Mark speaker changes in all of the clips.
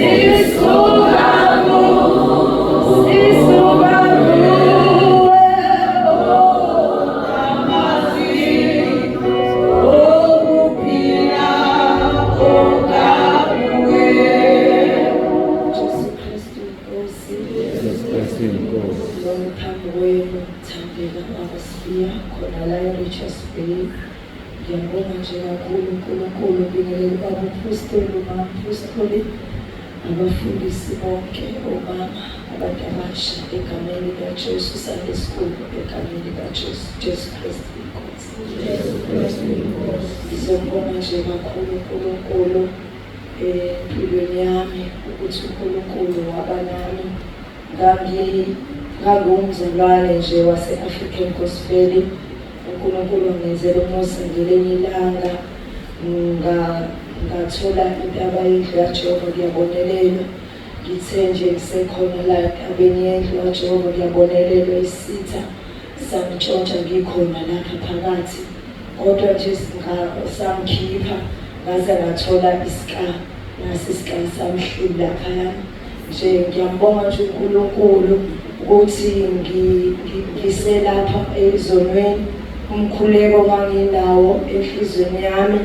Speaker 1: Sisuka sisuka kuwe, amazwi okuphila ongakuwe. Jesu Kristu Nkosi.
Speaker 2: Jesu Kristu Inkosi.
Speaker 1: Lona phambi kwenu Thandeka Makasibiya khona la eRichards Bay. Ngiyabonga nje kakhulu uNkulunkulu, ngibingelela ubaba uMphostoli, umama uMphostoli, abafundisi bonke, omama, abantu abasha egameni likaJesu, Sunday school egameni likaJesu, Jesu Kristu iNkosi.
Speaker 2: Jesu Kristu Inkosi.
Speaker 1: Ngizobonga nje kakhulu uNkulunkulu empilweni yami ukuthi uNkulunkulu waba nami ngangiwumzalwane nje wase-African Gospel. UNkulunkulu wangenzela umusa ngelinye ilanga ngathola intaba yendlu kaJehova kuyabonelelwa. Ngithe nje ngisekhona la entabeni yendlu kaJehova kuyabonelelwa, isitha sangitshontsha ngikhona lapha phakathi, kodwa nje sangikhipha ngaze ngathola isika, nasi isika samhleli laphaya. Nje ngiyambonga nje uNkulunkulu ukuthi ngiselapha ezonweni. Umkhuleko nganginawo enhlizweni yami,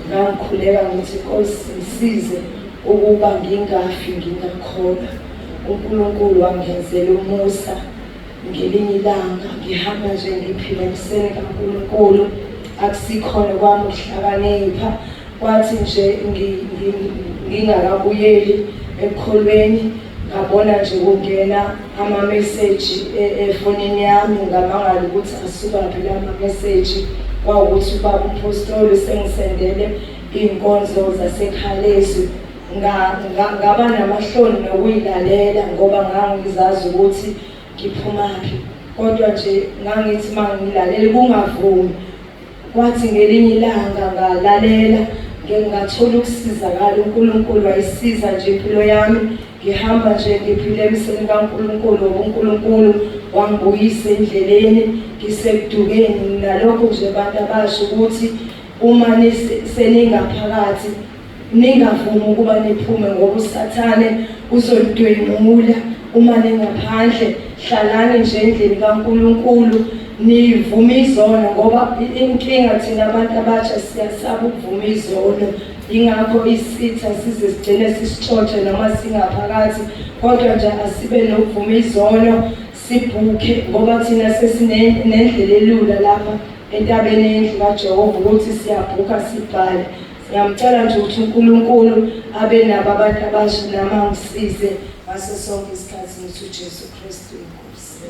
Speaker 1: ngangikhuleka ngithi Nkosi ngisize ukuba ngingafi ngingakholwa. UNkulunkulu wangenzela umusa ngelinye ilanga ngihamba nje ngiphila emseni kaNkulunkulu, akusikhona kwami ukuhlakanipha. Kwathi nje ngingakabuyeli ekukholweni, ngabona nje kungena amameseji efonini yami, ngamangala ukuthi asukaphi la mameseji. Kwawukuthi ubaba uMphostoli sengisendele iy'nkonzo zaseKhalezwi. Ngaba namahloni nokuyilalela ngoba ngangizazi ukuthi ngiphumaphi, kodwa nje ngangithi uma ngilalela kungavumi. Kwathi ngelinye ilanga ngalalela, ngathola ukusizakala. UNkulunkulu wayisiza nje impilo yami, ngihamba nje ngiphile emseni kaNkulunkulu, ngoba uNkulunkulu wangibuyisa endleleni ngisekudukeni. Nalokho nje abantu abasho ukuthi uma seningaphakathi ningavumi ukuba niphume, ngoba uSathane uzonidwengula uma ningaphandle. Hlalani nje endlini kaNkulunkulu nivume izono, ngoba inkinga thina abantu abasha siyasaba ukuvuma izono, ingakho isitha size sigcine sisitshontshe noma singaphakathi. Kodwa nje asibe nokuvuma izono sibhukhe, ngoba thina sesinendlela elula lapha entabeni yendlu kaJehova ukuthi siyabhukha sibhale. Ngiyamcela nje ukuthi uNkulunkulu abe nabo abantu abasha, nami angisize ngaso sonke isikhathi. Ngithi uJesu Kristu iNkosi.